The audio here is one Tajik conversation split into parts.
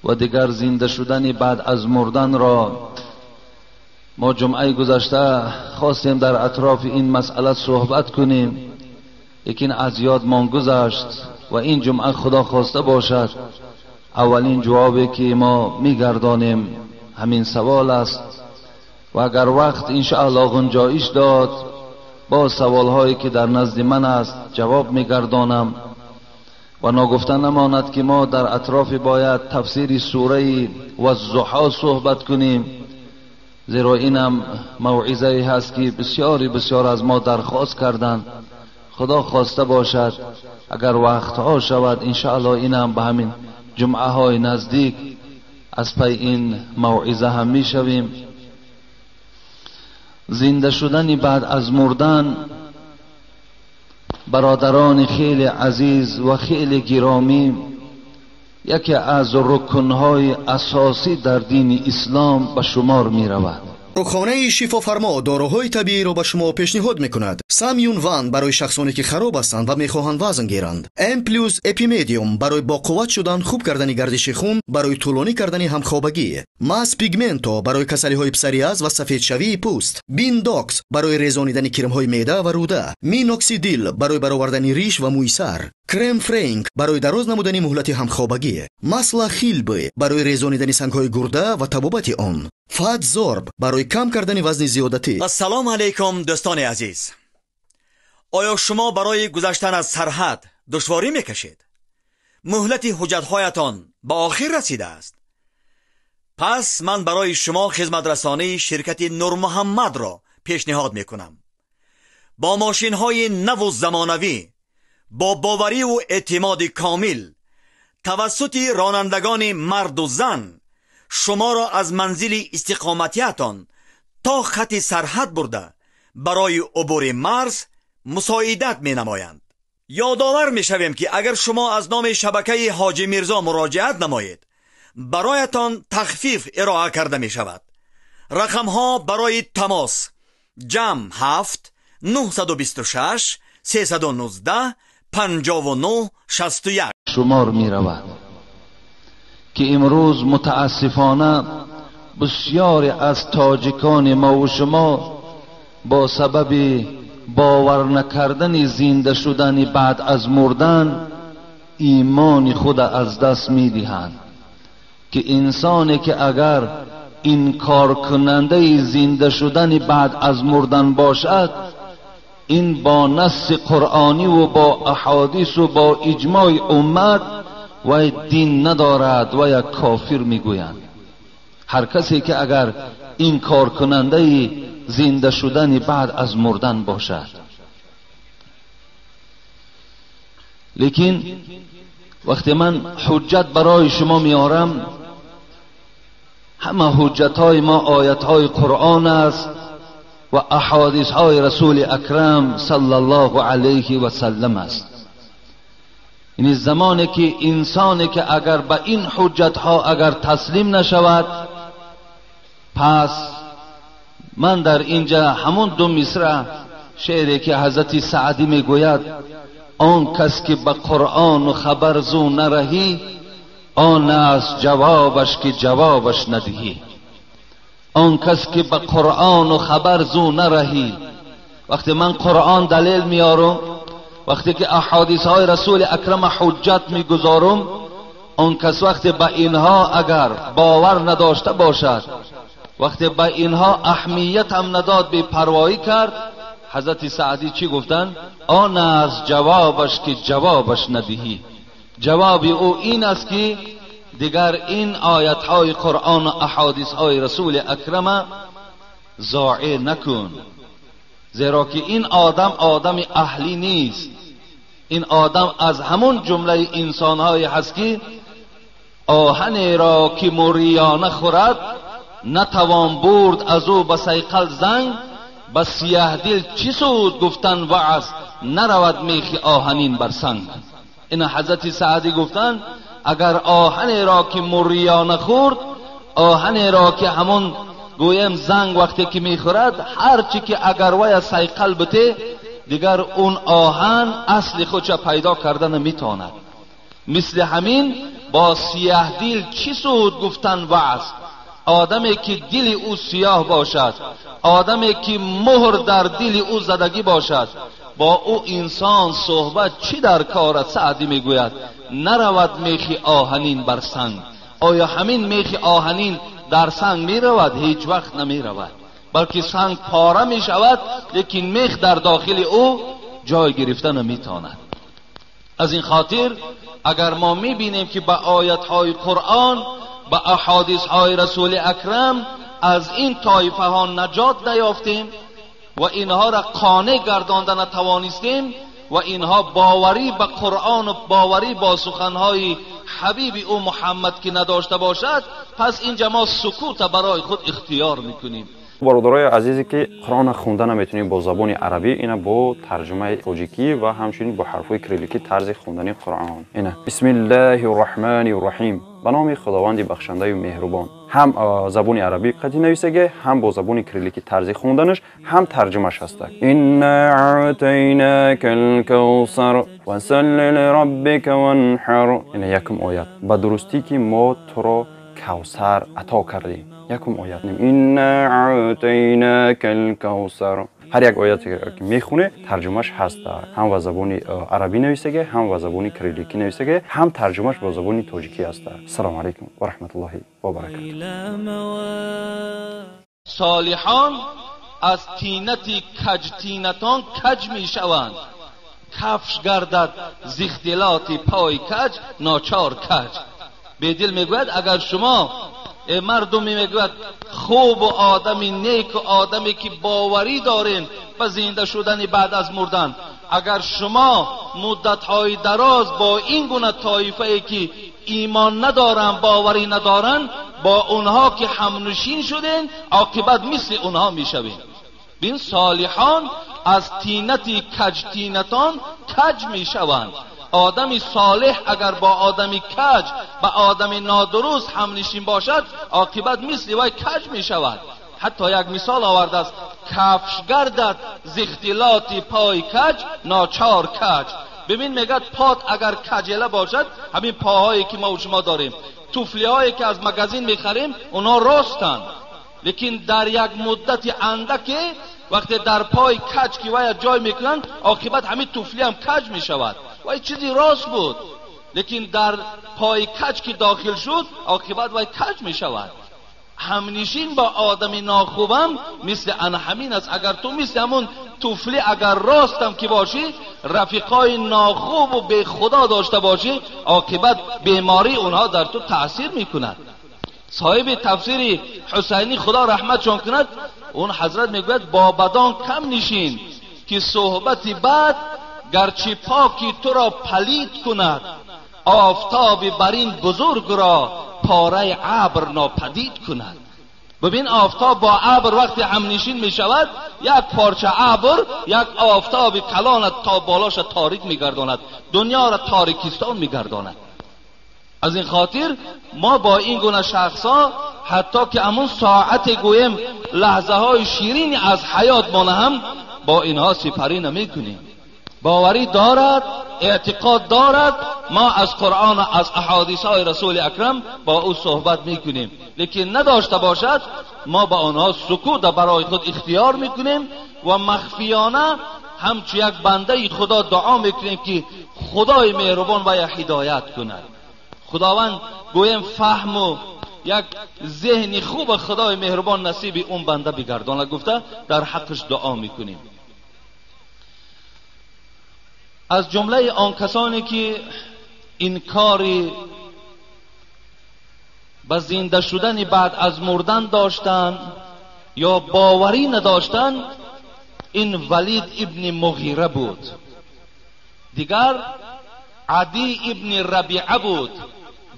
و دیگر زنده شدن بعد از مردن را ما جمعه گذشته خواستیم در اطراف این مسئله صحبت کنیم، لیکن از یادمان گذشت و این جمعه خدا خواسته باشد اولین جوابی که ما میگردانیم همین سوال است و اگر وقت انشاءالله گنجایش داد با سوالهایی که در نزد من است جواب میگردانم. و ناگفته نماند که ما در اطراف باید تفسیر سوره والضحی صحبت کنیم، زیرا اینم موعظه هست که بسیاری بسیار از ما درخواست کردند. خدا خواسته باشد اگر وقتها شود انشاءالله اینم به همین جمعه های نزدیک از پی این موعظه هم میشویم. زنده شدن بعد از مردن، برادران خیلی عزیز و خیلی گرامی، یکی از رکنهای اساسی در دین اسلام به شمار می رود. Рухонаи шифофармо доруҳои табииро ба шумо пешниҳод мекунад. Самюн Ван барои шахсоне ки хароб ҳастанд ва мехоҳанд вазн гиранд. М плюс Эпимедиум барои боқувват шудан, хуб кардани гардиши хун, барои тӯлонӣ кардани ҳамхобагӣ. Мас Пигменто барои касалиҳои псориаз ва сафедшавии пӯст. Биндокс барои резонидани кирмҳои меъда ва рӯда. Миноксидил барои баровардани риш ва мӯи сар. Крем Френк барои дароз намудани муҳлати ҳамхобагӣ. Масла Хилбы барои резонидани сангҳои гурда ва табобати он. Фатзорб барои кам кардани вазни зиёдатӣ. Ассалому алайкум дӯстони азиз. Оё шумо барои гузаштан аз сарҳад душворӣ мекашед? Муҳлати ҳуҷҷатҳоятон ба охир расидааст. Пас ман барои шумо хизматрасонии ширкати Нурмуҳаммадро пешниҳод мекунам. Бо мошинҳои наву замонавӣ, бо бовариву эътимоди комил, тавассути ронандагони марду зан шуморо аз манзили истиқоматиятон то хати сарҳад бурда барои убури марз мусоидат менамоянд. Ёдовар мешавем, ки агар шумо аз номи шабакаи Ҳоҷи Мирзо муроҷиат намоед, бароятон тахфиф ироа карда мешавад. Рақамҳо барои тамос: ҷамъ 7 926 319 59 61. شمار می رود که امروز متاسفانه بسیاری از تاجیکان ما و شما با سبب باور نکردن زنده شدن بعد از مردن ایمان خود از دست می دهند. که انسانی که اگر انکار کننده زنده شدن بعد از مردن باشد، این با نص قرآنی و با احادیث و با اجماع امت و دین ندارد و یک کافر میگویند. هر کسی که اگر این کار کننده زنده شدن بعد از مردن باشد. لیکن وقتی من حجت برای شما میارم، همه حجت های ما آیت های قرآن است و احادیث های رسول اکرم صلی الله علیه و سلم است. یعنی زمانی که انسانی که اگر به این حجت ها اگر تسلیم نشود، پس من در اینجا همون دو مصرع شعری که حضرت سعدی میگوید: آن کس که به قرآن و خبر زو نرهی، آن است جوابش که جوابش ندهی. آن کس که به قرآن و خبر زو نرهی. وقتی من قرآن دلیل میارم، وقتی که احادیث های رسول اکرم حجت میگذارم، آن کس وقتی به اینها اگر باور نداشته باشد، وقتی به اینها اهمیت هم نداد، بی پروایی کرد، حضرت سعدی چی گفتن؟ آن از جوابش که جوابش ندهی. جواب او این است که دیگر این آیت های قرآن و احادیث های رسول اکرم ضایع نکن، زیرا که این آدم آدم اهلی نیست. این آدم از همون جمله انسان های هست که آهنی را که موریانه خورد، نتوان برد از او به صیقل زنگ، به سیه دل چی سود گفتن وعظ، نرود میخ آهنین بر سنگ. این حضرت سعدی گفتن اگر آهنی را که موریانه خورد، آهنی را که همون گویم زنگ وقتی که میخورد، هرچی که اگر وی صیقل بته، دیگر اون آهن اصل خودش پیدا کردن نمیتواند. مثل همین با سیاه دل چی سود گفتن وعظ؟ آدمی که دل او سیاه باشد، آدمی که مهر در دل او زدگی باشد، با او انسان صحبت چی در کار است؟ سعدی میگوید نرود میخ آهنین بر سنگ. آیا همین میخ آهنین در سنگ میرود؟ هیچ وقت نمیرود، بلکه سنگ پاره میشود، لیکن میخ در داخل او جای گرفته نمیتواند. از این خاطر اگر ما میبینیم که به آیتهای قرآن، به احادیث های رسول اکرم از این طایفه ها نجات نیافتیم و اینها را قانع گردانده نتوانستیم و اینها باوری به قرآن و باوری با سخنهای حبیب او محمد که نداشته باشد، پس اینجا ما سکوت برای خود اختیار میکنیم. Бародарои азизе, ки Қуръонро хонда наметавонед бо забони арабӣ, ина бо тарҷумаи тоҷикӣ ва ҳамчунин бо ҳарфҳои кирилликӣ тарзи хондани Қуръон. Ина: Бисмиллаҳи рраҳмани рраҳим, ба номи Худованди бахшандаю меҳрубон. Ҳам забони арабӣ қатъи нависаге, ҳам бо забони кирилликӣ тарзи хонданаш, ҳам тарҷумаш ҳастак. Инна аътайнака алкавсар фасалли лираббика ванҳар. Ина якум оят: ба дурустӣ, ки мо туро Кавсар ато кардем. Якум оят: инна аътайнака алкавсар. Ҳар як ояте ки мехоне, тарҷумаш ҳаст, ҳам ба забони арабӣ нависаге, ҳам ба забони кирилликӣ нависаге, ҳам тарҷумаш бо забони тоҷикӣ ҳаст. Ассалому алайкум ва раҳматуллоҳи ва баракату. Солиҳон аз тинати каҷтинатон каҷ мешаванд. Кафш гардад зи ихтилоти пой каҷ, ночор каҷ. Бедил мегӯяд, агар шумо мардуме, мегӯяд, хуб ва одами нек ва одаме ки боварӣ дорем ба зинда шудани баъд аз мурдан, агар шумо муддатҳои дароз бо ин гуна тоифае ки имон надоранд, боварӣ надоранд, бо онҳо ки ҳамнишин шудем, оқибат мисли онҳо мешавем. Бин, солиҳон аз тинати каҷтинатон каҷ мешаванд. Одами солеҳ агар бо одами каҷ, ба одами нодуруст ҳамнишин бошад, оқибат мисли вай каҷ мешавад. Ҳатто як мисол овардааст: кафш гардад зи ихтилоти пой каҷ, ночор каҷ. Бибин, мегӯяд, пот агар каҷела бошад, ҳамин поҳое ки мо шумо дорем, туфлиҳое ки аз магазин мехарем, онҳо ростанд, лекин дар як муддати андаке вақте дар пой каҷ ки вая ҷой мекунанд, оқибат ҳамин туфли ҳам каҷ мешавад. Вай чизи рост буд, лекин дар пой каҷ ки дохил шуд, оқибат вай каҷ мешавад. Ҳамнишин бо одами нохубам мисли ана ҳамин аст. Агар ту мисли ҳамун туфли агар ростам ки бошӣ, рафиқои нохубу бехудо дошта бошӣ, оқибат бемории онҳо дар ту таъсир мекунад. Соҳиби тафсири Ҳусайнӣ, Худо раҳматшон кунад, он ҳазрат мегӯяд: бо бадон кам нишин, ки суҳбати бад гарчи поки туро палид кунад, офтоби барин бузургро пораи абр нопадид кунад. Бибин, офтоб бо абр вақте ҳамнишин мешавад, як парча абр як офтоби калонат то болоша торик мегардонад, дунёро торикистон мегардонад. Аз ин хотир мо бо ин гуна шахсҳо, ҳатто ки ҳамун соате гӯем лаҳзаҳои ширини аз ҳаётмона ҳам бо инҳо сипарӣ намекунем. Боварӣ дорад, эътиқод дорад, мо аз Қуръон, аз аҳодисҳои расули акрам бо ӯ суҳбат мекунем, лекин надошта бошад, мо ба онҳо сукут барои худ ихтиёр мекунем ва махфиёна ҳамчу як бандаи Худо дуо мекунем, ки Худои меҳрубон вая ҳидоят кунад. Худованд, гӯем, фаҳму як зеҳни хуба Худои меҳрубон насиби он банда бигардонад гуфта, дар ҳаққаш дуо мекунем. Аз ҷумлаи он касоне ки инкори ба зинда шудани баъд аз мурдан доштанд ё боварӣ надоштанд, ин Валид ибни Муғира буд, дигар Адӣ ибни Рабиа буд,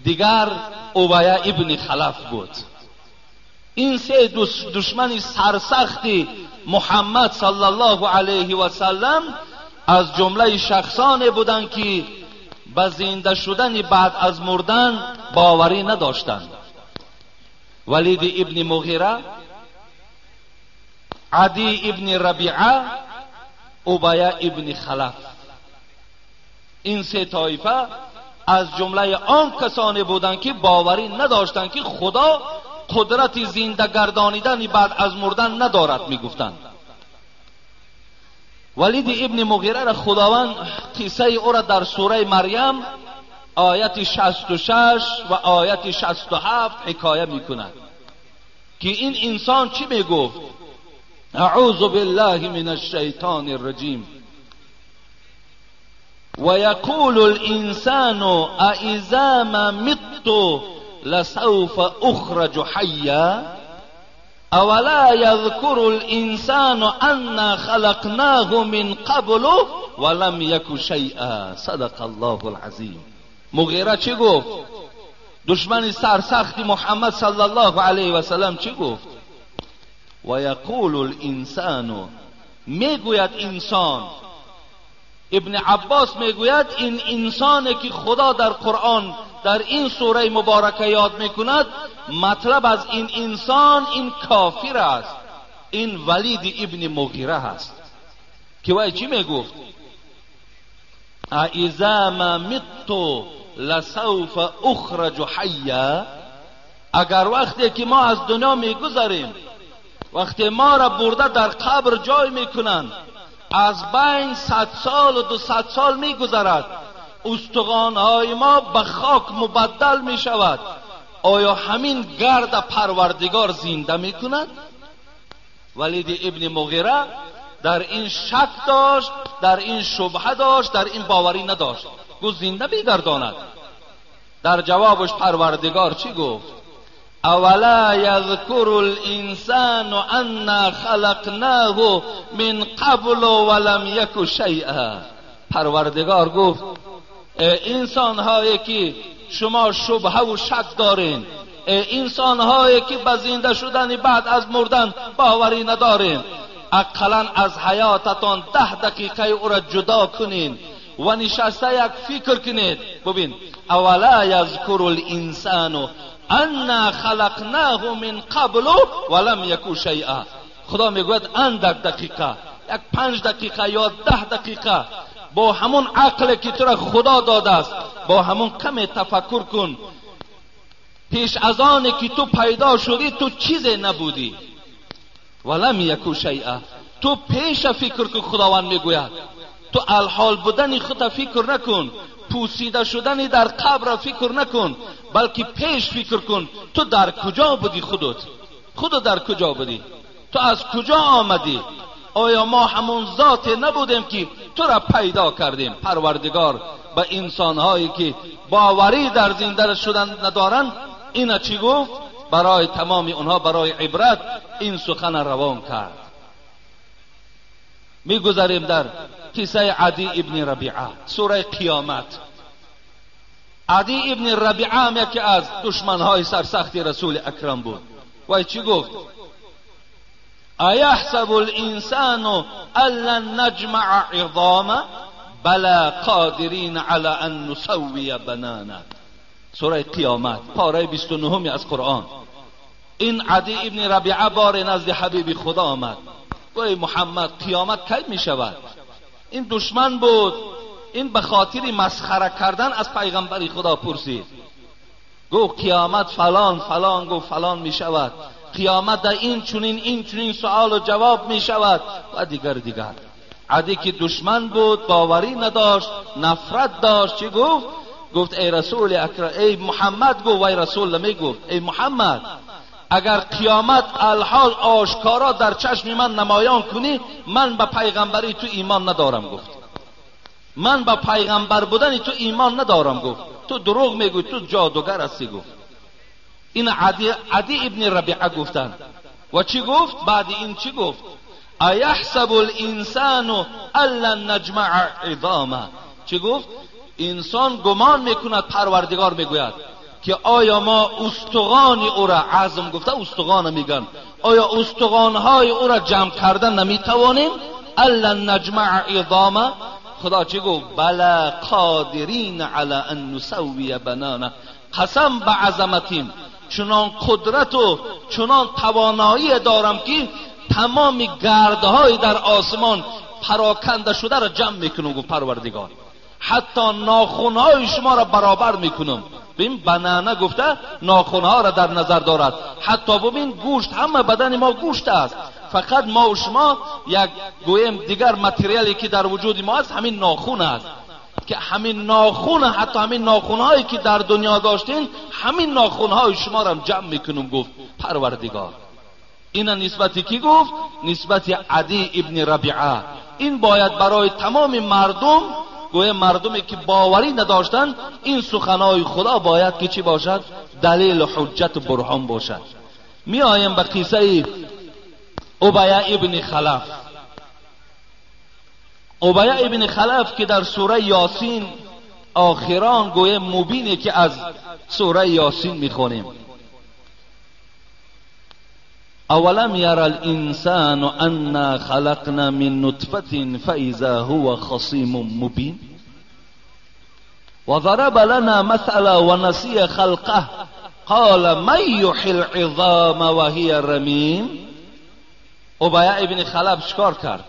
дигар Убая ибни Халаф буд. Ин се душмани сарсахти Муҳаммад саллаллоҳу алайҳи васаллам аз ҷумлаи шахсоне буданд, ки ба зинда шудани баъд аз мурдан боварӣ надоштанд. Валиди ибни Муғира, Адӣ ибни Рабиа, Убая ибни Халаф. Ин се тоифа از جمله آن کسانی بودند که باوری نداشتند که خدا قدرت زنده گردانیدن بعد از مردن ندارد میگفتند. ولید ابن مغیره را خداوند قصه او را در سوره مریم آیت 66 و آیت 67 حکایه میکند که این انسان چی میگفت؟ اعوذ بالله من الشیطان الرجیم ويقول الانسان أإذا ما مت لسوف اخرج حیا اولا يذكر الانسان انا خلقناه من قبل ولم يك شيئا صدق الله العظیم. مغیره چی گفت؟ دشمن سرسخت محمد صلی الله علیه و سلم چی گفت؟ و یقول الانسان، میگوید انسان. ابن عباس میگوید این انسانی که خدا در قرآن در این سوره مبارکه یاد میکند، مطلب از این انسان این کافر است، این ولید ابن مغیره است که وی چی میگفت؟ اذا ما مت لسوف اخرج حیا. اگر وقتی که ما از دنیا میگذریم، وقتی ما را برده در قبر جای میکنند، از بین 100 سال و 200 سال میگذرد، استخوان‌های ما به خاک مبدل میشود، آیا همین گرد پروردگار زنده میکند؟ ولید ابن مغیره در این شک داشت، در این شبهه داشت، در این باوری نداشت، گفت زنده میگرداند. در جوابش پروردگار چی گفت؟ اولا یذکر الانسان انا خلقناه من قبل ولم یک شیئا. پروردگار گفت انسان هایی که شما شبهه و شک دارین، انسان هایی که به زنده شدن بعد از مردن باوری ندارین، اقلا از حیاتتان 10 دقیقه او را جدا کنین و نشسته یک فکر کنید. ببین، اولا یذکر الانسان انا خلقناه من قبل ولم یک شیئا. خدا میگوید اندک دقیقه، یک 5 دقیقه یا 10 دقیقه با همون عقل که تو را خدا داده است، با همون کم تفکر کن. پیش از آن که تو پیدا شدی تو چیزی نبودی، ولم یک شیئا. تو پیش فکر کن، خداوند میگوید تو الحال بودن خود فکر نکن، پوسیده شدن در قبر فکر نکن، بلکه پیش فکر کن تو در کجا بودی، خودت در کجا بودی، تو از کجا آمدی؟ آیا ما همون ذات نبودیم که تو را پیدا کردیم؟ پروردگار به انسانهایی که باوری در زنده شدن ندارند اینا چی گفت؟ برای تمام اونها برای عبرت این سخن روان کرد. میگذریم در قصه عدی ابن ربیعه، سوره قیامت. عدی ابن ربیعه هم یکی از دشمنهای سرسخت رسول اکرم بود. و چی گفت؟ ایحسب الانسان ان لن نجمع عظامه بلا قادرین علی ان نسوی بنانه. سوره قیامت، پاره 29 از قرآن. این عدی ابن ربیعه بار نزد حبیب خدا آمد، گوی محمد قیامت کی می شود؟ این دشمن بود، این به خاطر مسخره کردن از پیغمبر خدا پرسید. گفت قیامت فلان فلان، گفت فلان می شود، قیامت در این چنین این چنین سوال و جواب می شود و دیگر دیگر. عدی که دشمن بود، باوری نداشت، نفرت داشت، چی گفت؟ گفت ای رسول اکرم، ای محمد، گفت وای رسول نمی گفت، ای محمد اگر قیامت الحال آشکارا در چشم من نمایان کنی، من به پیغمبری تو ایمان ندارم. گفت من به پیغمبر بودن تو ایمان ندارم. گفت تو دروغ میگوی، تو جادوگر هستی. گفت این عدی ابن ربیعه گفتن. و چی گفت؟ بعد این چی گفت؟ ایحسب الانسان ان لن نجمع عظامه. چی گفت؟ انسان گمان میکند، پروردگار میگوید که آیا ما استخوان او را، عظم گفته استخوان میگن، آیا استخوانهای او را جمع کردن نمیتوانیم؟ ان لن نجمع عظامه. خدا چی گفت؟ بلا قادرین علی ان نسوی بنانه. قسم به عظمتیم، چنان قدرت و چنان توانایی دارم که تمام گردهای در آسمان پراکنده شده را جمع میکنم. گفت پروردگار حتی ناخونهای شما را برابر میکنم. ببین بنانه گفته ناخونها را در نظر دارد. حتی ببین گوشت، همه بدن ما گوشت است، فقط ما و شما یک گویم دیگر متریالی که در وجود ما است همین ناخون است، که همین ناخون، حتی همین ناخونهایی که در دنیا داشتین، همین ناخونهای شما را جمع میکنم گفت پروردگار. این نسبتی کی گفت؟ نسبت عدی ابن ربیعه. این باید برای تمام مردم، گویا مردمی که باوری نداشتن، این سخنهای خدا باید که چی باشد؟ دلیل حجت و برهان باشد. می آیم به قصه ابی ابن خلف. ابی ابن خلف که در سوره یاسین آخران گویا مبینه که از سوره یاسین میخونیم. اولم ير الانسان انا خلقنا من نطفة فاذا هو خصيم مبين وضرب لنا مثلا ونسي خلقه قال من يحيي العظام وهي رميم. ابی ابن خلف چکار کرد؟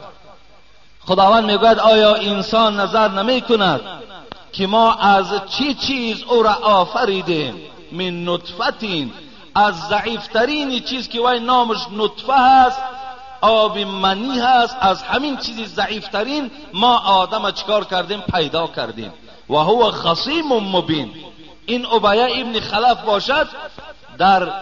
خداوند میگوید آیا انسان نظر نمی کند که ما از چی چیز او را آفریدیم؟ من نطفة، از ضعیفترین چیز که وای نامش نطفه هست، آب منی هست، از همین چیزی ضعیفترین ما آدم چکار کردیم؟ پیدا کردیم. و هو خصیم مبین. این ابی ابن خلف باشد در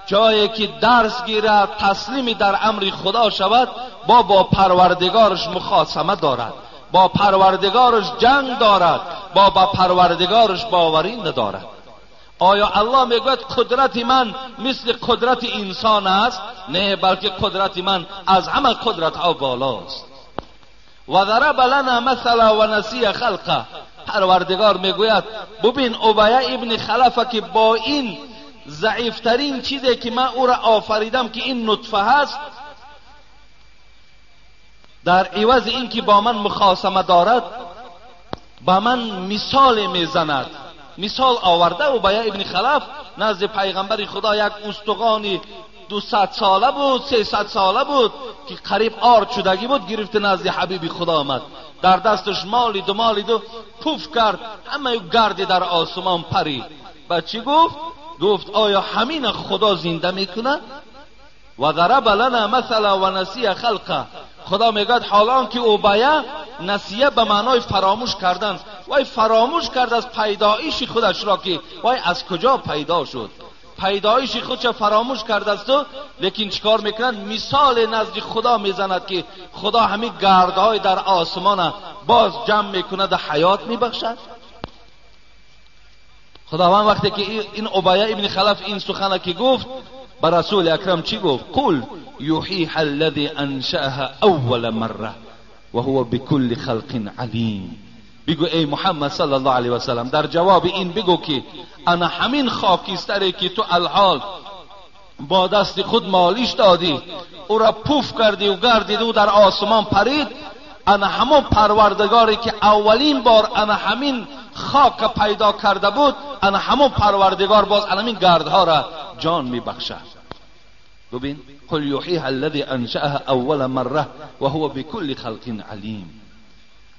جایی که درس گیرد، تسلیم در امر خدا شود، با پروردگارش مخاصمه دارد، با پروردگارش جنگ دارد، با پروردگارش باوری ندارد. آیا الله میگوید قدرت من مثل قدرت انسان است؟ نه، بلکه قدرت من از همه قدرت ها بالاست. و ضرب لنا مثلا و نسی خلقه. پروردگار میگوید ببین ابی ابن خلفه که با این ضعیفترین چیزی که من او را آفریدم که این نطفه هست، در عوض این که با من مخاصمه دارد با من مثال میزند. مثال آورده ابی ابن خلف نزد پیغمبر خدا یک استخوان 200 ساله بود، 300 ساله بود که قریب آرد شدگی بود، گرفته نزد حبیب خدا آمد، در دستش مالید و مالید و پوف کرد، همه گردی در آسمان پرید. بعد چی گفت؟ گفت آیا همین خدا زنده میکنه؟ و ضرب لنا مثلا و نسی خلقه. خدا میگوید حالان که ابی نسیه به معنای فراموش کردن، وای فراموش کرد از پیدایش خودش را که وای از کجا پیدا شد، پیدایش خودش فراموش کرده است. لیکن چیکار میکنند؟ مثال نزد خدا میزند که خدا همین گردهای در آسمان باز جمع میکند و حیات میبخشد. خداوند وقتی که این ابی ابن خلف این سخنه که گفت به رسول اکرم چی گفت؟ قل یحییها الذی انشأها اول مره وهو بكل خلق علیم. بگو ای محمد صلی الله علیه و سلم، در جواب این بگو که انا همین خاکستری که تو الحال با دست خود مالیش دادی، او را پوف کردی و گردید و در آسمان پرید، انا همون پروردگاری که اولین بار انا همین خاک پیدا کرده بود، انا همون پروردگار باز انا همین گردها را جان میبخشد. ببین قل یحییها الذی انشأها اول مره وهو بكل خلق علیم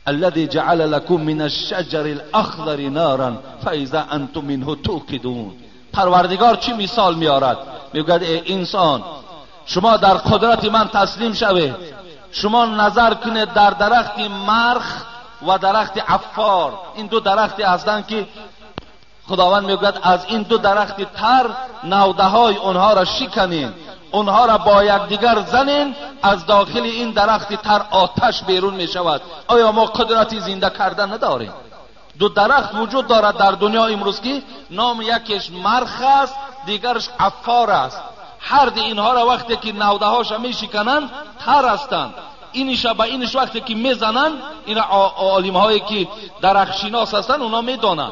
الذي جعل لكم من الشجر الاخضر نارا فاذا انتم منه توقدون. پروردگار چی مثال میارد؟ میگوید ای انسان، شما در قدرت من تسلیم شوید، شما نظر کنید در درخت مرخ و درخت عفار، این دو درختی هستند که خداوند میگوید از این دو درخت تر نوده های اونها را شکنین، اونها را با یکدیگر زنین، از داخل این درخت تر آتش بیرون می شود. آیا ما قدرت زنده کردن نداریم؟ دو درخت وجود دارد در دنیا امروز که نام یکیش مرخ است، دیگرش عفار است. هر دی اینها را وقتی که نوده هاش می شکنند تر هستند، اینش با اینش وقتی که میزنند، این عالم هایی که درخت شناس هستند اونا میدانند،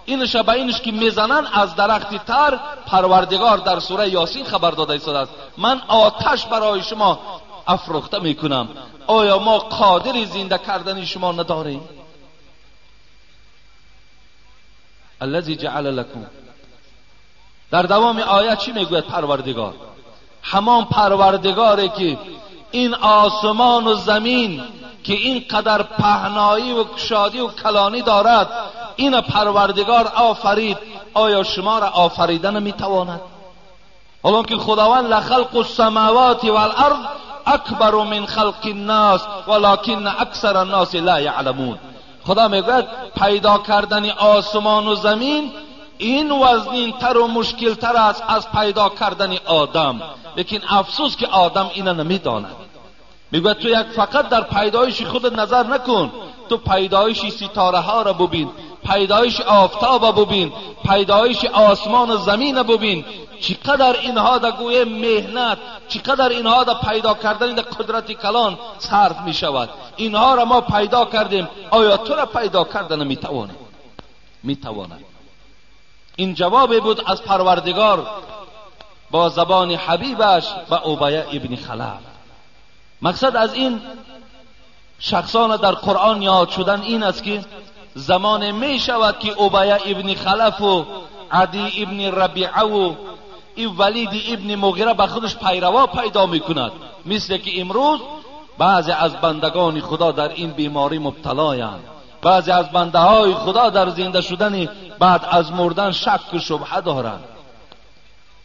اینش به اینش که میزنن از درخت تر، پروردگار در سوره یاسین خبر داده است من آتش برای شما افروخته میکنم، آیا ما قادر زنده کردن شما نداریم؟ الذی جعل لکم. در دوام آیه چی میگوید پروردگار؟ همان پروردگاری که این آسمان و زمین که اینقدر پهنایی و کشادی و کلانی دارد، این پروردگار آفرید، آیا شما را آفریدن میتواند؟ حالا که خداوند لخلق السماوات والارض اکبر من خلق الناس ولکن اکثر الناس لا یعلمون. خدا میگوید پیدا کردن آسمان و زمین این وزنین تر و مشکل تر است از پیدا کردن آدم، لیکن افسوس که آدم اینو نمیداند. میگوید تو یک فقط در پیدایش خود نظر نکن، تو پیدایش ستاره ها را ببین، پیدایش آفتاب را ببین، پیدایش آسمان و زمین را ببین، چقدر اینها در گویه مهنت، چقدر اینها در پیدا کردن در قدرت کلان صرف می شود. اینها را ما پیدا کردیم، آیا تو را پیدا کردن می توانیم؟ می تواند. این جواب بود از پروردگار با زبان حبیبش به ابی ابن خلف. مقصد از این شخصان در قرآن یاد شدن این است که زمان می شود که ابی ابن خلف و عدی ابن ربیعه و ولید ابن مغیره به خودش پیروا پیدا می کند، مثل که امروز بعضی از بندگان خدا در این بیماری مبتلایند، بعضی از بنده های خدا در زنده شدن بعد از مردن شک و شبهه دارند.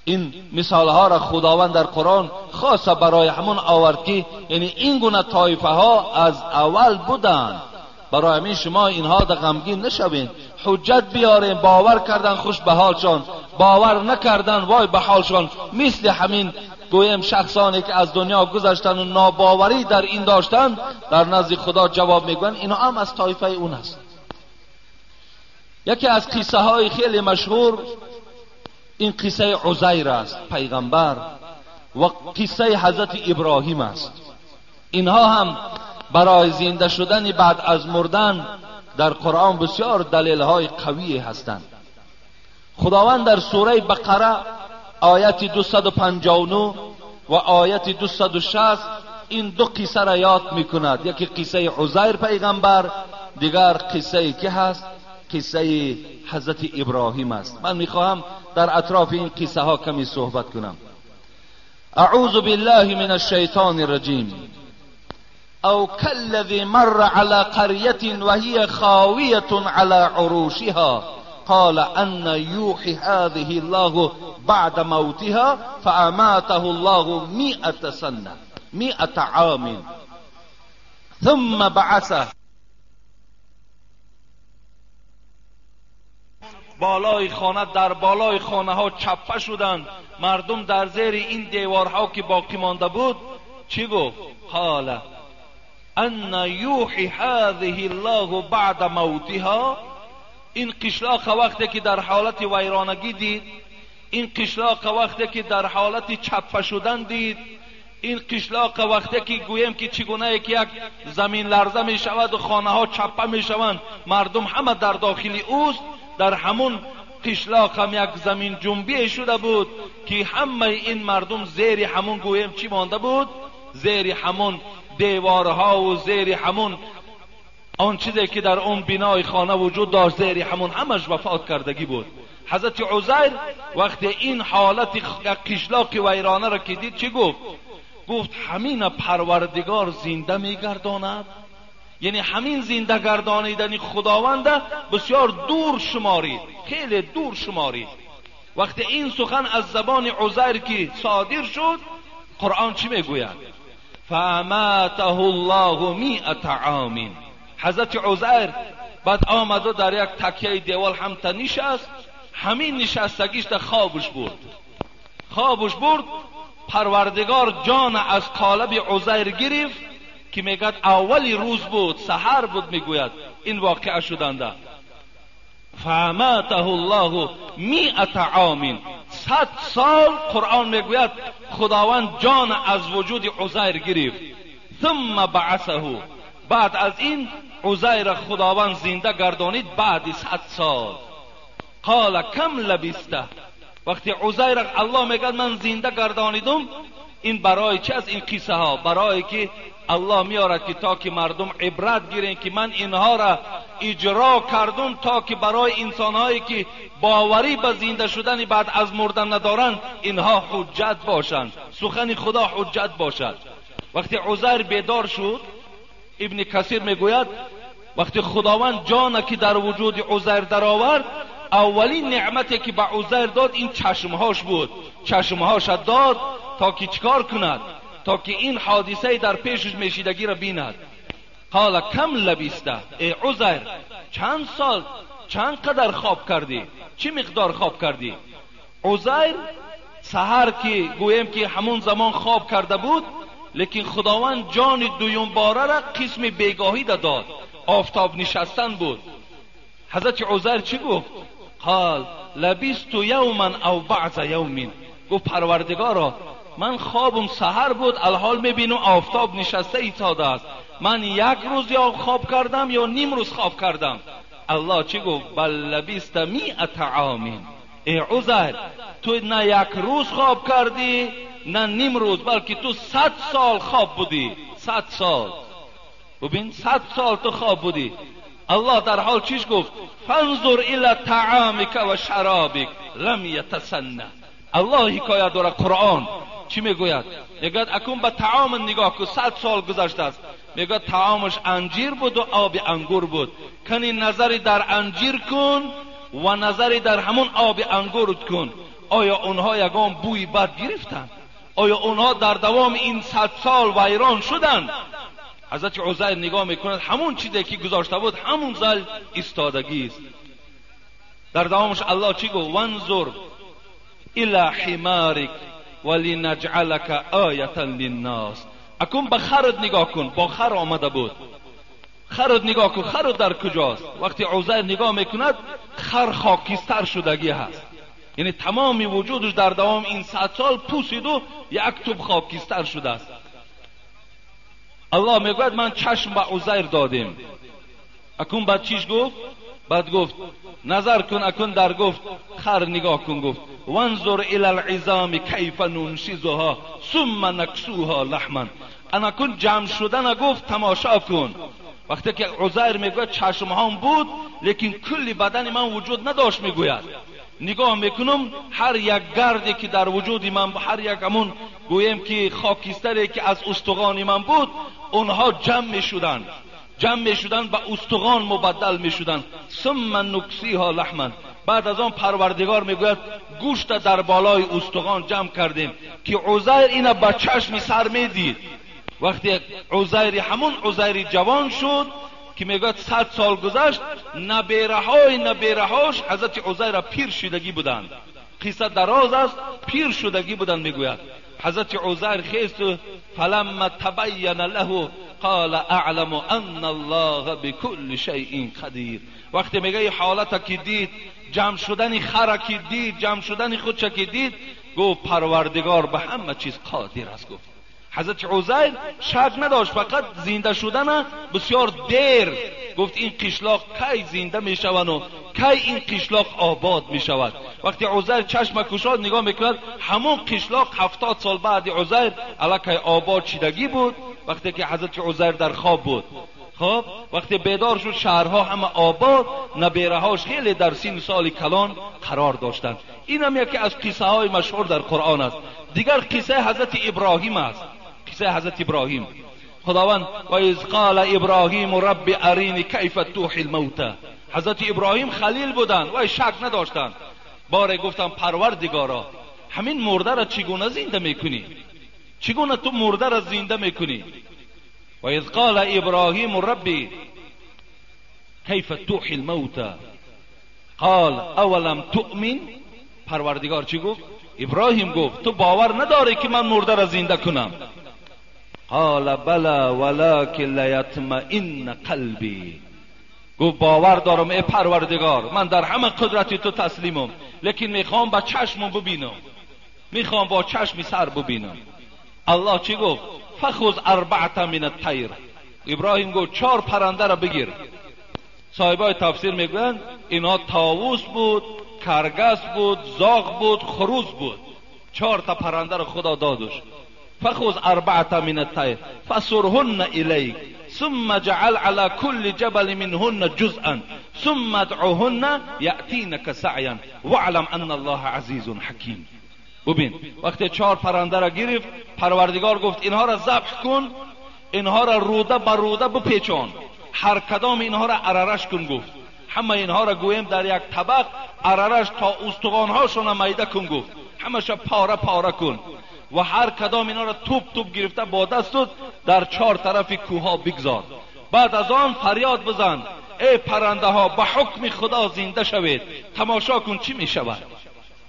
این مثال ها را خداوند در قرآن خاصه برای همون آورد که یعنی این گونه طایفه ها از اول بودند. برای همین شما اینها در غمگین نشوین، حجت بیارین، باور کردن خوش به حالشان، باور نکردن وای به حالشان. مثل همین گویم شخصانی که از دنیا گذشتن و ناباوری در این داشتن، در نزد خدا جواب میگوین اینا هم از طایفه اون است. یکی از قصه های خیلی مشهور این قصه عزیر است پیغمبر و قصه حضرت ابراهیم است. اینها هم برای زنده شدن بعد از مردن در قرآن بسیار دلیل های قوی هستند. خداوند در سوره بقره آیت 259 و آیت 260 این دو قصه را یاد میکند. یکی قصه عزیر پیغمبر، دیگر قصه که هست قصه حضرت ابراهیم است. من میخواهم در اطراف این قصه ها کمی صحبت کنم. اعوذ بالله من الشیطان الرجیم. او كالذي مر على قرية وهي خاوية على عروشها قال أن يوحي هذه الله بعد موتها فأماته الله 100 سنة 100 عام ثم بعثه. بالای خانه، در بالای خانه ها چپه شدند، مردم در زیر این دیوارها که باقی مانده بود چی گفت؟ قال ان یوحی هذه الله بعد موتها. این قشلاق وقتی که در حالت ویرانگی دید، این قشلاق وقتی که در حالت چپه شدن دید، این قشلاق وقتی که گویم که چگونه یک زمین لرزه می شود و خانه ها چپه می شوند، مردم همه در داخل اوست، در همون قشلاق هم یک زمین جنبی شده بود که همه این مردم زیر همون گویم چی مانده بود؟ زیر همون دیوارها و زیر همون آن چیزی که در اون بنای خانه وجود داشت، زیر همون همش وفات کردگی بود. حضرت عزیر وقتی این حالت قشلاق ویرانه را که دید چی گفت؟ گفت همین پروردگار زنده میگرداند. یعنی همین زنده گردانیدن خداوند بسیار دور شمارید، خیلی دور شمارید. وقتی این سخن از زبان عزیر که صادر شد، قرآن چی میگوید؟ فاماته الله 100 عام. حضرت عزیر بعد آمد و در یک تکیه دیوال هم تا نشست، همین نشستگیش در خوابش برد، خوابش برد. پروردگار جان از قالب عزیر گرفت که میگد اولی روز بود، سحر بود، میگوید این واقعه شدنده. فاماته الله 100 عام، 100 سال قرآن میگوید خداوند جان از وجود عزیر گرفت. ثم بعثه، بعد از این عزیر خداوند زنده گردانید بعد 100 سال. قال کم لبسته، وقتی عزیر الله میگه من زنده گردانیدم، این برای چه از این قصه ها؟ برای که الله میارد که تا که مردم عبرت گیرن که من اینها را اجرا کردم، تا که برای انسانهایی که باوری به زنده شدن بعد از مردن ندارند اینها حجت باشند، سخن خدا حجت باشد. وقتی عزیر بیدار شد، ابن کثیر میگوید وقتی خداوند جان که در وجود عزیر درآورد، اولین نعمتی که به عزیر داد این چشمهاش بود. چشمهاش داد تا که چیکار کند؟ تا که این حادثه در پیشش میشیدگی را بیند. قال کم لبیسته، ای عزیر چند سال، چند قدر خواب کردی؟ چی مقدار خواب کردی؟ عزیر سحر که گوییم که همون زمان خواب کرده بود، لیکن خداوند جان دویم باره را قسم بیگاهی داد، آفتاب نشستن بود. حضرت عزیر چی گفت؟ قال لبست یوما او بعض یوم. گفت پروردگارا من خوابم سحر بود، الحال میبینم آفتاب نشسته ایستاده است، من یک روز یا خواب کردم یا نیم روز خواب کردم. الله چی گفت؟ بل لبست مئة عام. ای عزیر تو نه یک روز خواب کردی نه نیم روز، بلکه تو 100 سال خواب بودی. 100 سال. ببین 100 سال تو خواب بودی. الله در حال چیش گفت؟ فانظر الی طعامک و شرابک لم یتسنه. الله حکایت داره قرآن چی میگوید؟ میگوید اکنون به طعام نگاه کن، 100 سال گذشته است. میگوید طعامش انجیر بود و آب انگور بود. کنی نظری در انجیر کن و نظری در همون آب انگور کن، آیا اونها یگان بوی بد گرفتند؟ آیا اونها در دوام این 100 سال ویران شدند؟ حضرت عزیر نگاه میکند همون چیزی که گذاشته بود همون زل ایستادگی است. در دوامش الله چی گفت؟ وانظر الی حمارک ولنجعلک آیة للناس. اکنون به خرد نگاه کن، با خر آمده بود. خرد نگاه کن، خرد در کجاست؟ وقتی عزیر نگاه میکند خر خاکستر شدگی هست، یعنی تمام وجودش در دوام این 100 سال پوسید و یک توپ خاکستر شده است. الله میگوید من چشم به عزیر دادیم. اکنون بعد چیش گفت؟ بعد گفت نظر کن، اکنون در گفت خر نگاه کن، گفت وانظر الی العظام کیف ننشزها ثم نکسوها لحما. اکنون جمع شدن گفت تماشا کن. وقتی که عزیر میگوید چشم هم بود لیکن کل بدن من وجود نداشت، میگوید نگاه میکنم هر یک گردی که در وجود من، هر یک همون گویم که خاکستری که از استخوان من بود، اونها جمع میشدند، جمع میشدند به استخوان مبدل میشدند. ثم نکسیها لحما. بعد از آن پروردگار میگوید گوشت در بالای استخوان جمع کردیم که عزیر اینا به چشم سر میدید. وقتی عزیر همون عزیر جوان شد که میگوید 100 سال گذشت، نبیره‌های نبیره‌هاش حضرت عزیر پیر شدگی بودند. قصه دراز است، پیر شدگی بودند. میگوید حضرت عزیر خیست فلما تبین له قال اعلم ان الله بكل شیء قدیر. وقتی میگه حالت که دید، جمع شدن خر که دید، جمع شدن خودش که دید، گفت پروردگار به همه چیز قادر است. گفت حضرت عزیر شک نداشت، فقط زنده شدن بسیار دیر. گفت این قشلاق کی زنده می شوند و کی این قشلاق آباد می شود. وقتی عزیر چشم کشاد نگاه میکند همون قشلاق 70 سال بعد عزیر الکی آباد شدگی بود. وقتی که حضرت عزیر در خواب بود، خب وقتی بیدار شد شهرها همه آباد، نبیرهاش خیلی در سین سال کلان قرار داشتند. این هم یکی از قصه های مشهور در قرآن است. دیگر قصه حضرت ابراهیم است. قصه حضرت ابراهیم، خداوند و اذ قال ابراهیم رب ارینی کیف تحیی الموتى. حضرت ابراهیم خلیل بودند و شک نداشتند. باره گفتم پروردگارا همین مرده را چگونه زنده میکنی؟ چگونه تو مرده را زنده میکنی؟ و اذ قال ابراهیم ربی کیف تحیی الموتى قال اولم تؤمن. پروردگار چی گفت؟ ابراهیم گفت تو باور نداری که من مرده را زنده کنم؟ قال بلا ولکن لیطمئن قلبی. گفت باور دارم ای پروردگار، من در همه قدرت تو تسلیمم، لیکن میخوام با چشمم ببینم، میخوام با چشم سر ببینم. الله چی گفت؟ فخذ اربعة من الطیر. ابراهیم گفت 4 پرنده را بگیر. صاحبای تفسیر میگویند اینها طاووس بود، کرگس بود، زاغ بود، خروس بود. 4 تا پرنده را خدا دادش. فخذ اربعة من الطیر فصرهن الیک ثم جعل على كل جبل منهن جزءا ثم ادعهن یأتینک سعیا واعلم ان الله عزیز حکیم. ببین وقتی 4 پرنده را گرفت، پروردگار گفت اینها را ذبح کن، اینها را روده بر روده بپیچان، هر کدام اینها را عررش کن گفت. همه اینها را گویم در یک طبق عررش تا استخوانهاشون میده کن گفت، همش پاره پاره کن و هر کدام اینها را توپ توپ گرفته با دستت در چهار طرف کوها بگذار. بعد از آن فریاد بزن ای پرنده ها به حکم خدا زنده شوید، تماشا کن چی می شود.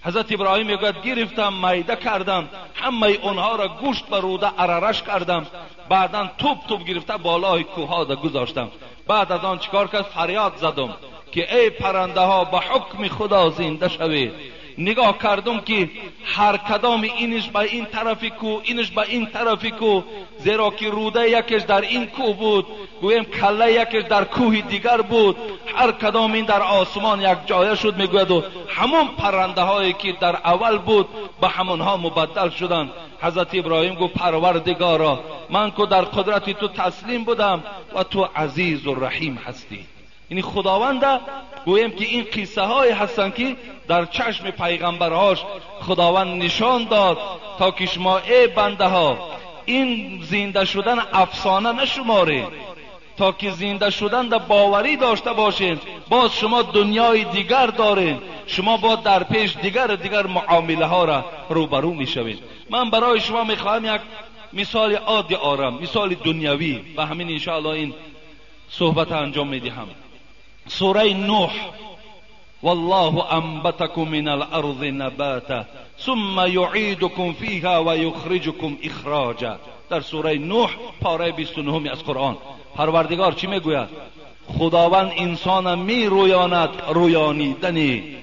حضرت ابراهیم میگوید گرفتم میده کردم، همه اونها را گوشت به روده عررش کردم، بعدا توپ توپ گرفته بالای کوها دا گذاشتم. بعد از آن چیکار کرد؟ فریاد زدم که ای پرنده ها به حکم خدا زنده شوید. نگاه کردم که هر کدام اینش به این طرف کو، اینش به این طرف کو، زیرا که روده یکش در این کوه بود، گویم کله یکش در کوه دیگر بود، هر کدام این در آسمان یک جایه شد. میگوید و همون پرنده هایی که در اول بود به همونها مبدل شدند. حضرت ابراهیم گفت پروردگارا من که در قدرت تو تسلیم بودم و تو عزیز و رحیم هستی. یعنی خداوند گویم که این قصه های هستند که در چشم پیغمبرهاش خداوند نشان داد تا که شما ای بنده ها این زنده شدن افسانه نشمارید، تا که زنده شدن در باوری داشته باشید. باز شما دنیای دیگر دارید، شما با در پیش دیگر دیگر معامله ها را روبرو میشوید. من برای شما میخواهم یک مثال عادی آرم، مثال دنیوی، و همین انشاءالله این صحبت انجام میدهم. سوره نوح، والله انبتكم من الارض نباتا ثم يعيدكم فيها ويخرجكم اخراجا. در سوره نوح پاره 29 از قرآن پروردگار چی میگوید؟ خداوند انسان می رویاند رویانیدنی،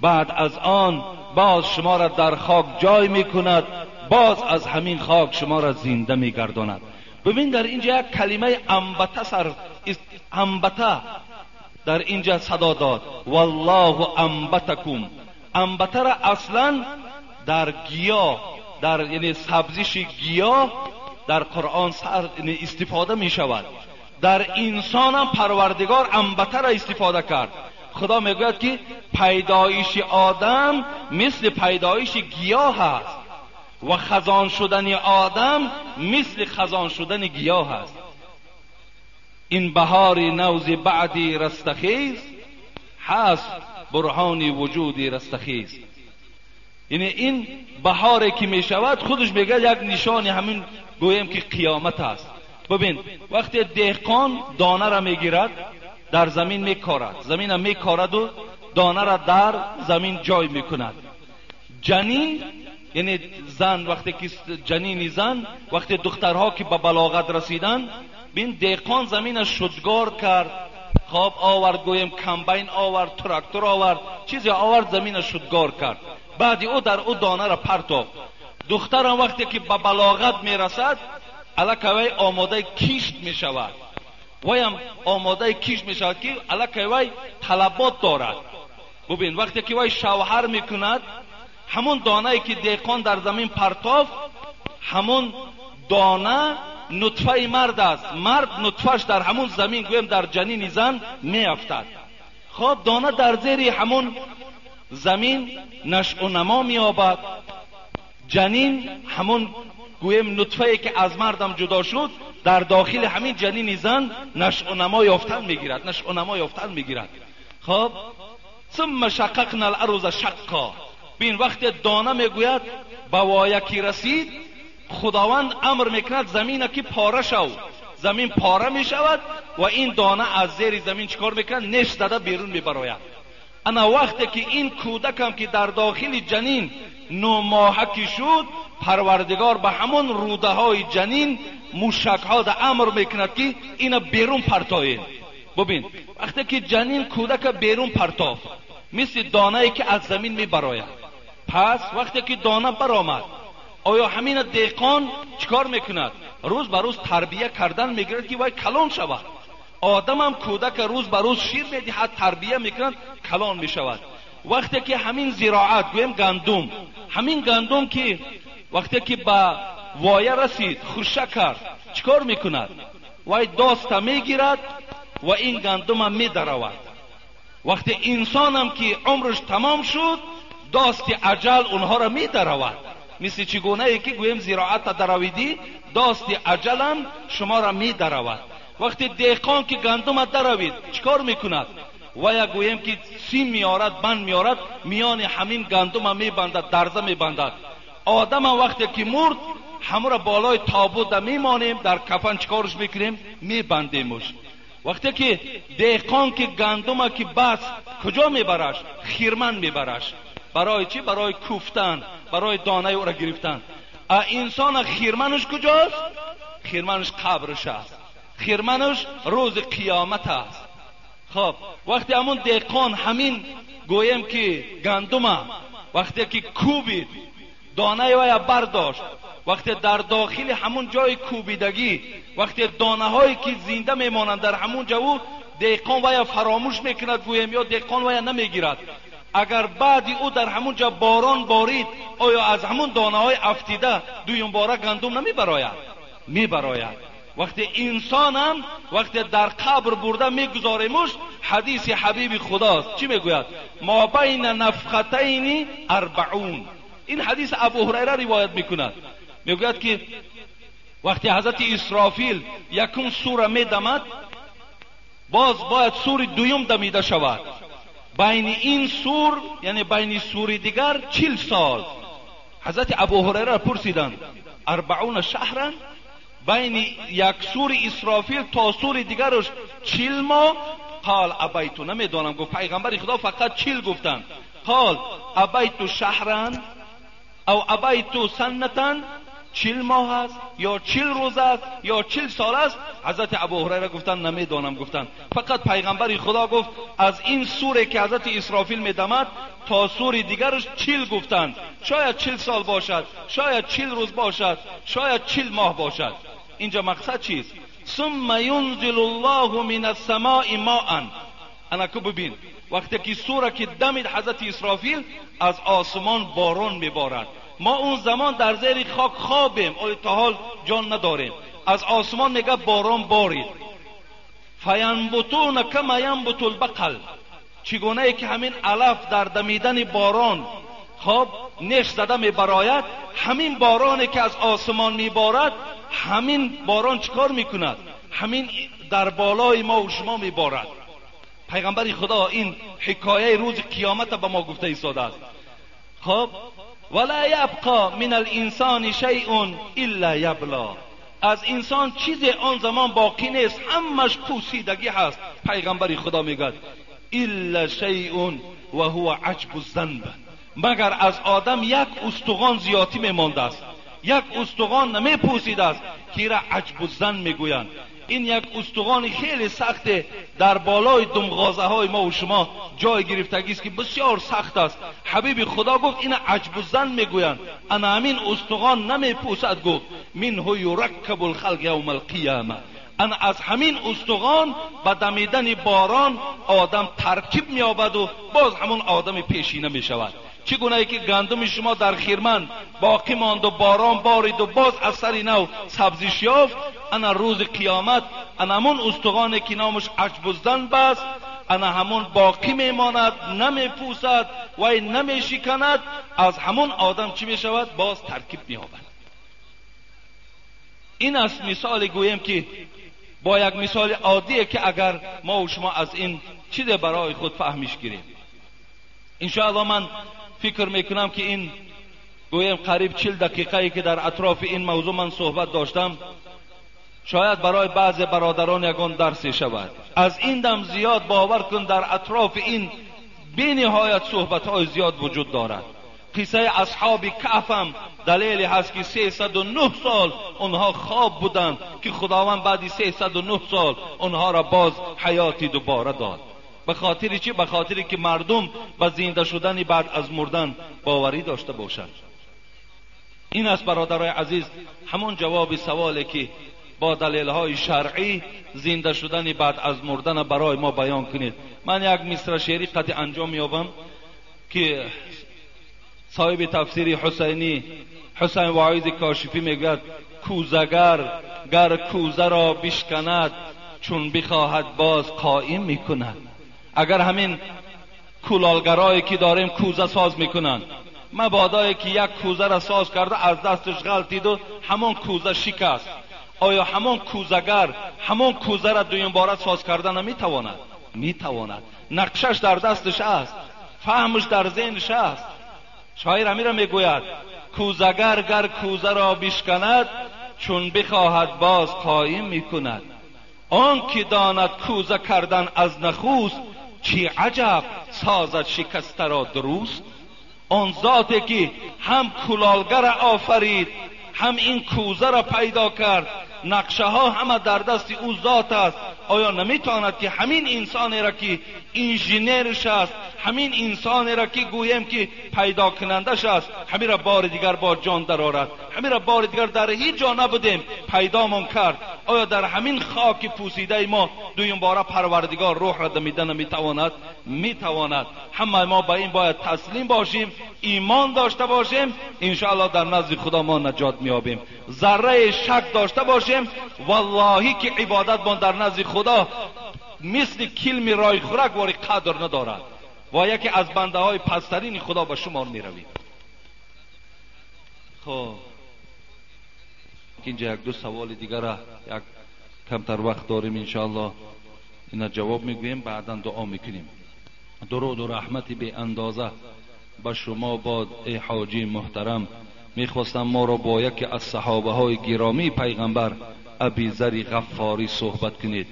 بعد از آن باز شما را در خاک جای میکند، باز از همین خاک شما را زنده میگرداند. ببین در اینجا یک کلمه انبته سر انبته در اینجا صدا داد، والله انبتکم. انبته را اصلا در گیاه، در یعنی سبزش گیاه در قرآن سر یعنی استفاده می شود. در انسان هم پروردگار انبته را استفاده کرد. خدا میگوید که پیدایش آدم مثل پیدایش گیاه است و خزان شدن آدم مثل خزان شدن گیاه است. این بهار نوز بعدی رستخیز هست برهان وجودی رستخیز. یعنی این بهاری که می شود خودش میگه یک نشان همین گویم که قیامت است. ببین وقتی دهقان دانه را میگیرد در زمین میکارد، زمین را میکارد و دانه را در زمین جای میکند. جنین یعنی زن، وقتی که جنین زن، وقتی دخترها که به بلاغت رسیدن، بین دهقان زمین شدگار کرد، خواب آورد، گویم کمبین آورد، تراکتور آورد، چیزی آورد، زمین شدگار کرد. بعد او در او دانه را پرتافت. دخترم وقتی که به بلاغت میرسد الکی وی آماده کشت میشود، وی هم آماده کشت میشود که الکی وی طلبات دارد. ببین وقتی که وی شوهر میکند، همون دانه که دهقان در زمین پرتافت، همون دانه نطفه مرد است. مرد نطفهش در همون زمین گویم در جنین زن میافتد. خب دانه در زیر همون زمین نشو و نما مییابد. جنین همون گویم نطفه که از مردم جدا شد در داخل همین جنین زن نشو و نما یافتن میگیرد، نشو و نما یافتن میگیرد. خب ثم شققنا الارض شقا. بین وقت دانه میگوید به وایکی رسید، خداوند امر میکند زمین که پاره شو، زمین پاره میشود و این دانه از زیر زمین چیکار میکند؟ نش زده بیرون میبراید. انا وقتی که این کودکم که در داخل جنین 9 ماهه که شد، پروردگار به همون روده های جنین موشک ها ده امر میکند که اینا بیرون پرتاین. ببین وقتی که جنین کودک بیرون پرتافت، مثل دانه ای که از زمین میبراید. پس وقتی که دانه برآمد، آیا همین دهقان چیکار میکند؟ روز به روز تربیه کردن میگیرد که وای کلان شود. آدم هم کودک روز به روز شیر میدهد، تربیه میکند، کلان میشود. وقتی که همین زراعت گویم گندم، همین گندم که وقتی که به وایه رسید خوشه کرد، چیکار میکند؟ وای داست میگیرد و این گندم هم میدرود. وقتی انسان هم که عمرش تمام شد، داست اجل اونها را میدرود. مثل چگونه ای که گویم زراعت درویدی، داست اجلم شما را می درود. وقتی دهقان که گندم دروید چیکار میکند؟ و یا گویم که سیم میارد، بند میارد، میان همین گندم میبندد، درزه میبندد. آدم وقتی که مرد همو را بالای تابوت میمانیم، در کفن چیکارش میکنیم؟ میبندیمش. وقتی که دهقان که گندم که بس کجا میبرش؟ خیرمن میبرش. برای چی؟ برای کوفتن، برای دانه او را گرفتن. انسان خیرمنش کجاست؟ خیرمنش قبرش است، خیرمنش روز قیامت است. خب وقتی همون دهقان همین گویم که گندم وقتی که کوبید دانه ویا برداشت، وقتی در داخل همون جای کوبیدگی، وقتی دانه هایی که زنده میمانند در همون جو، دهقان ویا فراموش میکند گویم، یا دهقان ویا نمیگیرد. اگر بعدی او در همون جا باران بارید، آیا از همون دانه های افتیده دویم باره گندم نمیبراید؟ میبراید. وقتی انسانم وقتی در قبر برده میگذاریمش، حدیث حبیب خداست چی میگوید؟ ما بین نفختین 40. این حدیث ابو هریره روایت میکند. میگوید که وقتی حضرت اسرافیل یکم سوره میدمد، باز باید سور دویم دمیده شود. بین این سور، یعنی بین سور دیگر 40 سال. حضرت ابو هریره پرسیدند 40 شهرا، بین یک سور اسرافیل تا سور دیگرش 40 ماه. قال ابیتو، نمیدانم، گفت پیغمبر خدا فقط 40 گفتند. قال ابیتو شهرا او ابیتو سنتا، 40 ماه است یا 40 روز است یا 40 سال است؟ حضرت ابو هریره گفتند نمیدانم. گفتند فقط پیغمبر خدا گفت از این سوره که حضرت اسرافیل میدمد تا سور دیگرش 40 گفتند. شاید 40 سال باشد، شاید 40 روز باشد، شاید 40 ماه باشد. اینجا مقصد چیست؟ ثم ینزل الله من السماء ماء. انکو ببین وقتی که سوره که دمید حضرت اسرافیل، از آسمان باران میبارد. ما اون زمان در زیر خاک خوابیم، آیا تا حال جان نداریم. از آسمان میگه باران بارید. فینبتون کما ینبت البقل، چگونه ای که همین علف در دمیدن باران خب نش زده میبراید، همین بارانی که از آسمان میبارد، همین باران چیکار میکند؟ همین در بالای ما و شما میبارد. پیغمبر خدا این حکایه روز قیامت به ما گفته ایستاده است. خب ولا یبقى من الانسان شیء الا یبلا، از انسان چیز آن زمان باقی نیست، همش پوسیدگی هست. پیغمبر خدا میگه الا شیء و هو عجب الذنب، مگر از آدم یک استخوان زیادی میمانده است، یک استخوان نمیپوسیده است که را عجب الذنب میگویند. این یک استخوان خیلی سخت در بالای دمغازه های ما و شما جای گرفتگی است که بسیار سخت است. حبیب خدا گفت این عجب الظن میگویند، انا همین استخوان نمیپوسد. گفت منه یرکب الخلق یوم القیامه، انا از همین استخوان با دمیدن باران آدم ترکیب مییابد و باز همون آدم پیشینه میشود. چگونه ای که گندم شما در خیرمن باقی ماند و باران بارید و باز از سر نو سبزیش یافت، انا روز قیامت انا همون استخوانی که نامش عجب الذنب است، انا همون باقی میماند، نمیپوسد و نمیشکند. از همون آدم چی میشود؟ باز ترکیب مییابد. این است مثال گویم که با یک مثال عادیه که اگر ما و شما از این چیز برای خود فهمیش گیریم. انشاءالله من فکر میکنم که این گویم قریب 40 دقیقه که در اطراف این موضوع من صحبت داشتم، شاید برای بعض برادران یگان درسی شود. از این دم زیاد باور کن در اطراف این بی نهایت صحبت های زیاد وجود دارد. قصه اصحاب کهف هم دلیل هست که 309 سال آنها خواب بودند که خداوند بعد 309 سال آنها را باز حیاتی دوباره داد. به خاطر چی؟ به خاطر که مردم به زنده شدن بعد از مردن باوری داشته باشند. این است برادرای عزیز همون جواب سوالی که با دلیل‌های شرعی زنده شدن بعد از مردن برای ما بیان کنید. من یک مصرع شعری قطع انجام می‌یابم که صاحب تفسیر حسینی حسین واعظ کاشفی میگوید کوزگر گر کوزه را بشکند چون بخواهد باز قایم میکند. اگر همین کولالگرایی که داریم کوزه ساز میکنند، Мабодое ки як кӯза را соз карда аз дасташ ғалтид ва ҳамон кӯза шикаст, оё ҳамон кӯзагар ҳамон кӯза را дуюм бора соз карда наметавонад? Метавонад. Нақшаш дар дасташ аст, фаҳмаш дар зеҳнаш аст. Шоир ҳамин را мегӯяд: кӯзагар гар кӯза را бишканад, чун бихоҳад боз қоим мекунад. Он ки донад кӯза кардан аз нахуст, чӣ аҷаб созад шикаста را дуруст. Он зоте ки ҳам кулолгар офарид, ҳам ин кӯза را пайдо кард, нақшаҳо ҳама дар дасти ӯ зот аст. Оё наметавонад ки ҳамин инсонеро ки инженерш аст, ҳамин инсонеро ки гӯем ки пайдо кунандаш аст, ҳаминро бори дигар бо ҷон дарорад? Ҳаминро бори дигар дар ҳеҷ ҷо набудем, пайдомон кард. Оё дар ҳамин хоки пӯсидаи мо дуюм бора Парвардигор рӯҳро дамида наметавонад? Метавонад. Ҳамаи мо ба ин бояд таслим бошем, имон дошта бошем, иншоаллоҳ дар назди Худо мо наҷот меёбем. Зарраи шак дошта бошем, валлоҳи ки ибодатмон дар назди Худо мисли килми ройхӯрак вори қадр надорад ва яке аз бандаҳои пасттарини Худо ба шумор меравем. Хоб, инҷа як ду саволи дигара як камтар вақт дорем, иншоаллоҳ ина ҷавоб мегӯем, баъдан дуо мекунем. Дуруду раҳмати беандоза ба шумо бод, эй ҳоҷии муҳтарам. Мехостам моро бо яке аз саҳобаҳои гиромии пайғамбар Абизари Ғаффорӣ суҳбат кунед.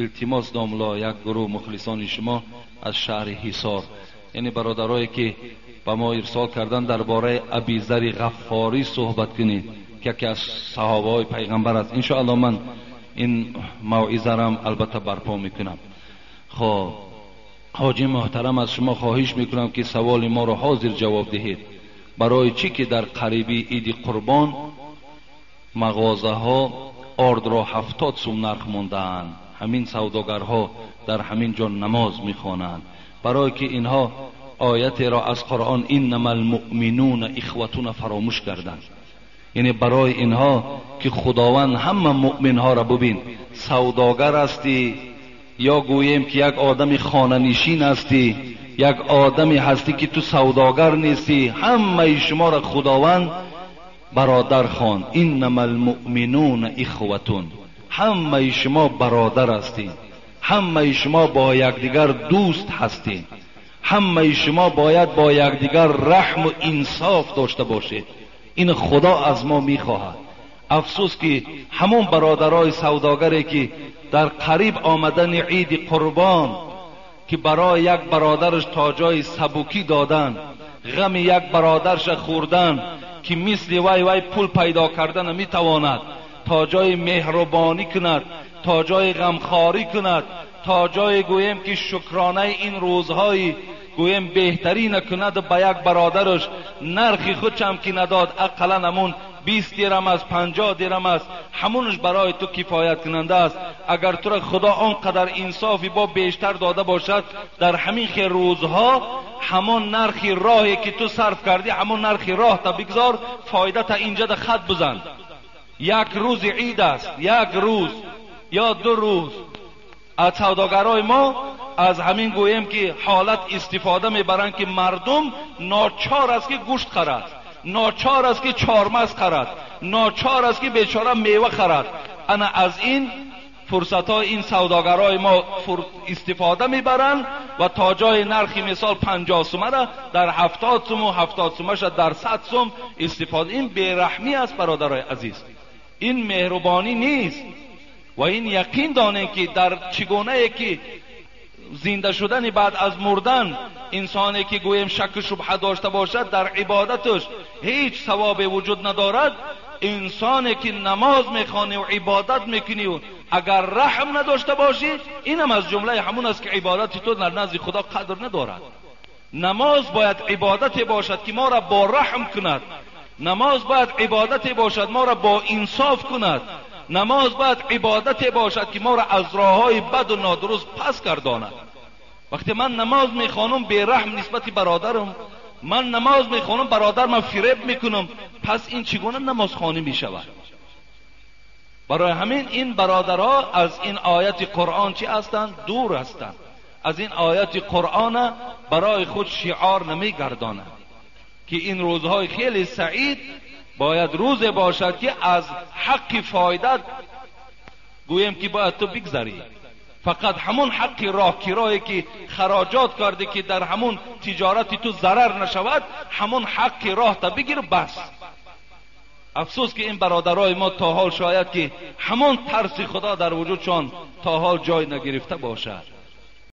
Илтимос домло, як гурӯҳ мухлисони шумо аз шаҳри Ҳисор, яъне бародарое ки ба мо ирсол кардан дар бораи Абизари Ғаффорӣ суҳбат кунед, ки яке аз саҳобаҳои пайғамбар аст. Иншоаллоҳ ман ин мавъизарам албатта барпо мекунам. Хоб, ҳоҷи муҳтарам, аз шумо хоҳиш мекунам ки саволи моро ҳозир ҷавоб диҳед. Барои чӣ ки дар қариби иди қурбон мағозаҳо ордро 70 сум нарх мондаанд? Ҳамин савдогарҳо дар ҳамин ҷо намоз мехонанд. Барое ки инҳо оятеро аз Қуръон иннама алмуъминуна ихватуна фаромӯш карданд. Яъне барои инҳо ки Худованд ҳама муъминҳоро бубин, савдогар ҳастӣ ё гӯем ки як одами хонанишин ҳастӣ, як одаме ҳастӣ ки ту савдогар нестӣ, ҳамаи шуморо Худованд бародар хонд. Иннама алмуъминуна ихватун, ҳамаи шумо бародар ҳастед, ҳамаи шумо бо якдигар дӯст ҳастед, ҳамаи шумо бояд бо якдигар раҳму инсоф дошта бошед. Ин Худо аз мо мехоҳад. Афсӯс ки ҳамон бародарои савдогаре ки дар қариб омадани иди қурбон ки барои як бародараш то ҷои сабукӣ додан, ғами як бародарша хӯрдан ки мисли вай вай пул пайдо карда наметавонад, то ҷои меҳрубонӣ кунад, то ҷои ғамхорӣ кунад, то ҷое гӯем ки шукронаи ин рӯзҳои гӯем беҳтарӣ накунад ба як бародараш нархи худшам ки надод, ақаллан ҳамун 20 дирам аст, 50 дирам аст, ҳамунаш барои ту кифоят кунанда аст. Агар туро Худо он қадар инсофи бо бештар дода бошад, дар ҳамин хел рӯзҳо ҳамон нархи роҳе ки ту сарф кардӣ, ҳамон нархи роҳта бигзор, фоидата инҷа хат бизан. Як рӯзи ид аст, як рӯз ё ду рӯз. Аз савдогарои мо аз ҳамин гӯем ки ҳолат истифода мебаранд ки мардум ночор аст ки гӯшт харад, ночор аст ки чормағз харад, ночор аст ки бечора мева харад. Ана аз ин фурсатҳои ин савдогарои мо истифода мебаранд ва то ҷои нархи мисол 50 сумара дар 70 сум ва 70 сумаша дар 100 сум истифода. Ин бераҳмӣ аст, бародарои азиз, ин меҳрубонӣ нест. Ва ин яқин донем ки дар чигунае ки зинда шудани баъд аз мурдан инсоне ки гӯем шакку шубҳа дошта бошад, дар ибодаташ ҳеҷ савобе вуҷуд надорад. Инсоне ки намоз мехонӣ ва ибодат мекунӣ агар раҳм надошта бошӣ, инам аз ҷумлаи ҳамун аст ки ибодати ту дар назди Худо қадр надорад. Намоз бояд ибодате бошад ки моро бо раҳм кунад, намоз бояд ибодате бошад моро бо инсоф кунад, намоз бояд ибодате бошад ки моро аз роҳҳои баду нодуруст пас гардонад. Вақте ман намоз мехонам бераҳм нисбати бародарам, ман намоз мехонам бародарам фиреб мекунам, пас ин чӣ гуна намозхонӣ мешавад? Барои ҳамин ин бародарҳо аз ин ояти Қуръон чӣ ҳастанд? Дур ҳастанд. Аз ин ояти Қуръон барои худ шиор намегардонанд. که این روزهای خیلی سعید باید روز باشد که از حق فایده گوییم که باید تو بگذری. فقط همون حق راه کرایی که خراجات کرده که در همون تجارت تو ضرر نشود، همون حق راه تا بگیر بس. افسوس که این برادرای ما تا حال شاید که همون ترس خدا در وجودشان تا حال جای نگرفته باشد.